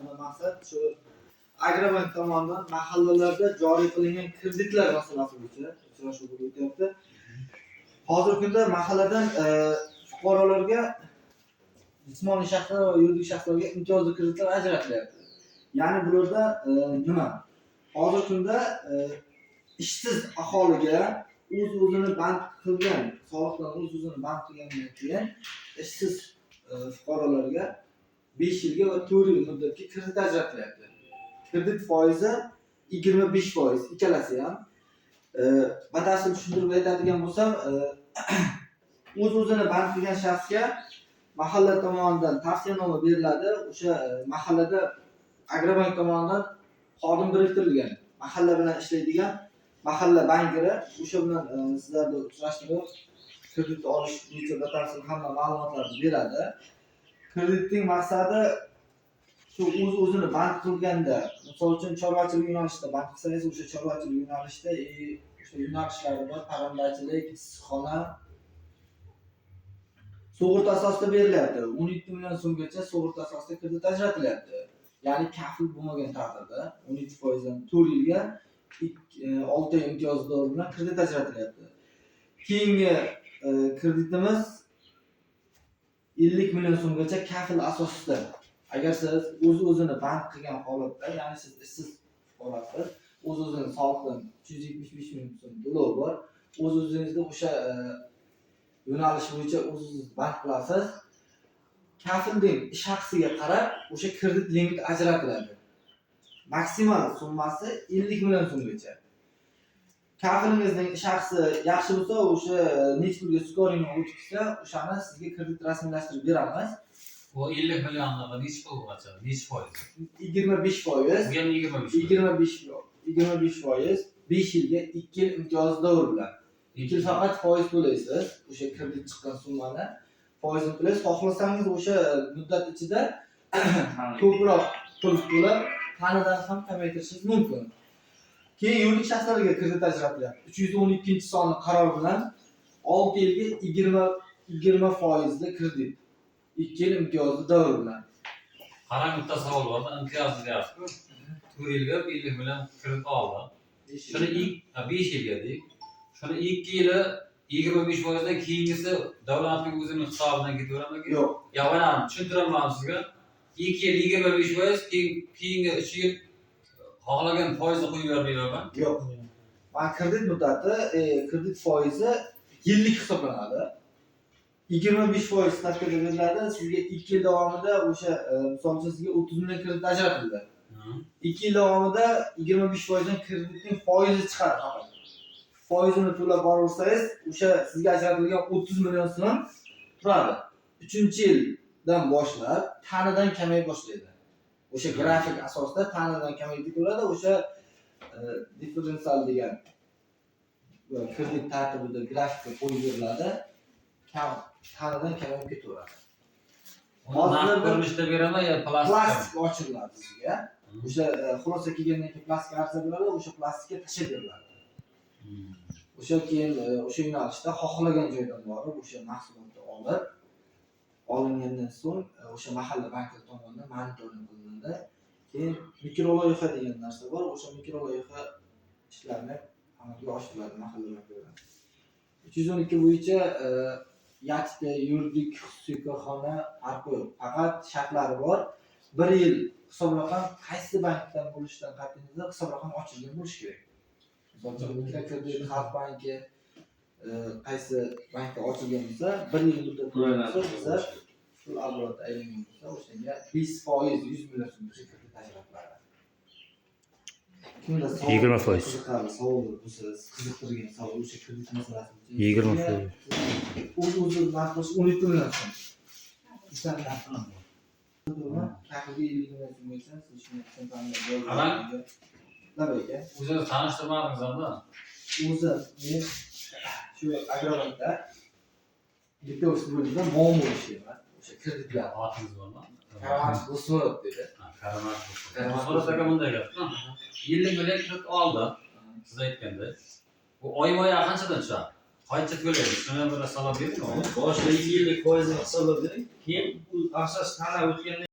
Mana maqsad shu Agrobank tomonidan mahallalarda joriy qilingan kreditlar masalasi bo'yicha uchrashuv bo'lib o'tyapti. Hozirgi kunda mahalladan fuqarolarga, jismoniy shaxslar va yuridik shaxslarga imtiyozli kreditlar ajratilyapti. Ya'ni bularda nima? Hozirgi kunda ishsiz aholiga o'z o'zini band qilgan, soliqdan o'z o'zini band qilgandan keyin ishsiz fuqarolarga 5 yilga va 4 yil muddatga kredit ajratilyapti. Kredit foizi 25% ikkalasi ham. Batafsil tushuntirib aytadigan bo'lsam, o'z o'zini band qilgan shaxsga mahalla tomonidan tavsiyanoma beriladi. O'sha mahallada Agrobank tomonidan xodim biriktirilgan, mahalla bilan ishlaydigan mahalla bankiri o'sha bilan sizlarni uchrashtirib, kredit olish bo'yicha batafsil hamma ma'lumotlarni beradi. Kreditning maqsadi shu o'z o'zini band qilganda, misol uchun, chorvachilik yo'nalishida band qilsangiz, o'sha chorvachilik yo'nalishida o'sha yo'nalishlari bor: parrandachilik, issiqxona. Sug'urta asosida berilyapti. 17 million so'mgacha sug'urta asosida kredit ajratilyapti. Ya'ni kafil bo'lmagan taqdirda 17 foizdan 4 yilga 6 oy imtiyozdor bilan kredit ajratilyapti. Keyingi kreditimiz 50 million so'mgacha kafil asosida. Agar siz o'z o'zini band qilgan holatda, ya'ni siz ishsiz fuqarosiz, o'z o'zini soliqdan 375 ming so'm to'lov bor, o'z o'zingizni o'sha yo'nalish bo'yicha o'z o'zingizni band qilasiz. Kafilning ish haqisiga qarab o'sha kredit limit ajratiladi. Maksimal summasi 50 million so'mgacha. Kafilingizning ish haqisi yaxshi bo'lsa, o'sha necha pulga scoring o'tib ketsa, o'shani sizga kredit rasmiylashtirib beramiz. Bu 50 millionni nechi pulgacha? Nechi foiz? 25%. Bu ham 25. 25%, 5 yilga, 2 yil imtiyoz davr bilan. 2 yil faqat foiz to'laysiz. O'sha kredit chiqqan summani foizini to'laysiz. Xohlasangiz, o'sha muddat ichida ko'proq pul to'lab, tanadan ham kamaytirishingiz mumkin. Keyin yuridik shaxslarga kredit ajratilyapti. 312-sonli qaror bilan 6 yilga 20 foizli kredit. 2 yil imtiyozli davr bilan. Qarang, bitta savol bor. Imtiyozli deyapsiz-ku. 4 yilga 50 million kredit oldi. Shuni ilk 5 yilga deylik. Shuni 2 yili 25 foizdan, keyingisi davlatning o'zining hisobidan ketaveradimi? Yo'q. Ya, mana tushuntiraman sizga. 2 yil 25%, keyin keyingi 3 yil xohlagan foizni qo'yib bermayman. Yo'q. Mana kredit muddati, kredit foizi yillik hisoblanadi. 25% stavkada beriladi. Sizga 2 yil davomida o'sha, misol uchun, sizga 30 million kredit ajratildi. 2 yil davomida 25 foizdan kreditning foizi chiqadi faqat. Foizini to'lab boraversangiz, o'sha sizga ajratilgan 30 million so'm turadi. 3-yildan boshlab tanidan kamayib boshlaydi. O'sha grafik asosida tanidan kamayib ketaveradi. O'sha differensial degan kredit tartibida grafikka qo'yib beriladi. Kam tanidan kamayib ketaveradi. Uni naqd ko'rinishda beraman yo plastik? Plastik ochiriladi sizga. O'sha xulosa kelgandan keyin plastik ariza beriladi, o'sha plastikka tashlab beriladi. O'sha keyin o'sha yo'nalishda xohlagan joydan borib, o'sha mahsulotni olib, olingandan so'ng o'sha mahalla banki tomonidan monitoring qilinadi. Keyin mikroloyiha degan narsa bor, o'sha mikroloyiha ishlarini amalga oshiriladi mahalla banki bilan. 312 bo'yicha YaChta, yuridik, xususiy korxona farqi yo'q. Faqat shartlari bor. Bir yil hisob raqam qaysi bankdan bo'lishidan qat'iy nazar hisob raqam ochilgan bo'lishi kerak. Misol uchun, Mikrokredit, Xalq banki, qaysi bankda ochilgan bo'lsa, bir yil muddat bo'lsa, biza pul оборот aylangan bo'lsa, o'shanga 5% 100 million so'mgacha kredit ajratiladi. Kimda savol, 20%. qiziqarli savol bo'lsa, qiziqtirgan savol o'sha kredit masalasi bo'yicha. 20%. O'z o'zi naqd qilish 12 million so'm. Kafilga 50 million so'mgacha siz shuni tushuntirib Qarang. Nima aka? O'zini tanishtirmadingiz hamda. O'zi men shu Agrobankda bitta ofis bo'limida muammo ishlayman. O'sha kreditlar. Otingiz bormi? Karomat Do'stmurod dedi. Ha, Karomat. Karomat. Do'stmurod aka, bunday gapda. 50 million kredit oldi. Siz aytgandek. Bu oyma oy qanchadan tushadi? Qancha to'laydi? Shuni ham bir hisoblab bering. Boshida 2 yillik foizini hisoblab bering, keyin u asosiy tana o'tgandan